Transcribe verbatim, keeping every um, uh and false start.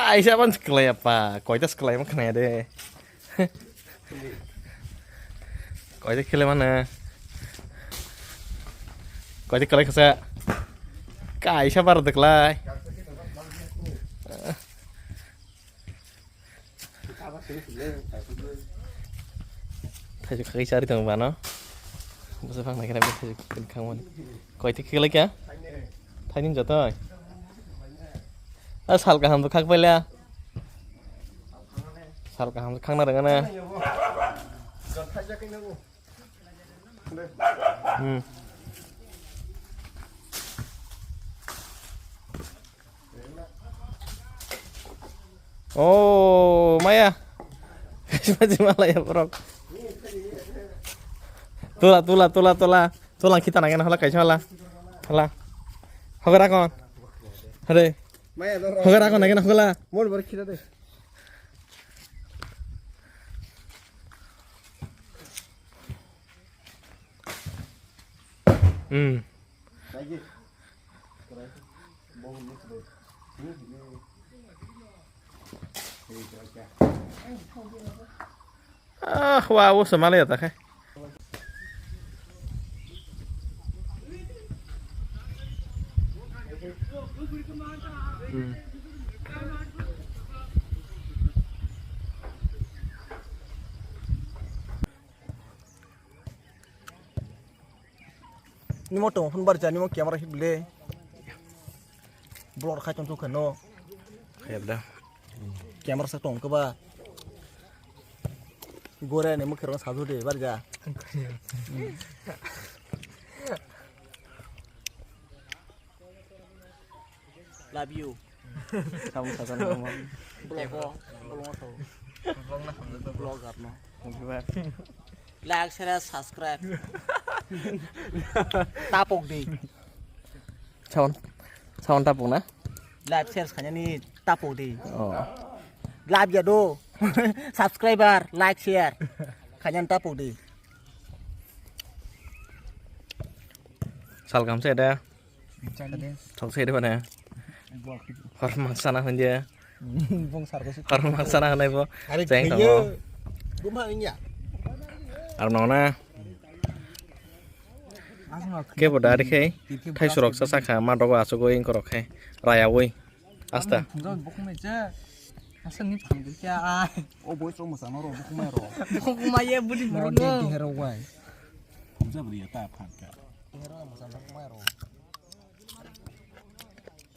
Kaisa ban kwlai apa, koita kwlai ma khna de. Koita khele mana. Koita kwlai khasa. Kaisa bar de kwlai. Thaijuk khagwi chari tongo bano. Bwsa phang naikhe nang thaijuk khagwi khangmani. Koita khagwi laikha? Thaini jotoi. A sal kaham to khak paila. Sal kaham to khangna rwngana. Hmm. Oh, maya. Kaisa malaya borok. Tula, tula, tula, tula. Tula kita nangena hola kaisa hola. Hola. Hogara kon. Hare. Maya doro. Hogara kon nangena hola. Mon bar kita de. Hmm. Ah, wa, wo se male ta khai. Hmm. Nimo tong phun bar jani mo camera hip le. Blur khai tong thok no. Khayab da. Camera sa tong keba. Gore ne mo khero sa ju de bar ja. Love you. Samung sasan ngomong. Vlog o, vlog o. Vlog na hamjak. Vlogger no. Like, share, subscribe. Tapok di. Sound, sound tapok na? Like, share khainani tapok di. Oh. Love ya do. Subscriber, like, share khainani tapok di. Salkam se da. Thok se de bana. Hor mangsa na hwnje. Bong sar ko se. Hor mangsa na hwnai bo. Are cheng thaiyo. Tamo. Guma inya. Ar no na. Asma. Ke bo dari khai. Thai surok sa sakha ma dogo asogo ing korok khai. Raya woi. Asta. Phunjak bukhumai je. Asa ni phang kya ai. O boy so masa no ro bukhumai ro. Bukhumai ye budi burung. Dehero wai. Phunjak budi ya ta phang ka. Dehero masa bukhumai ro.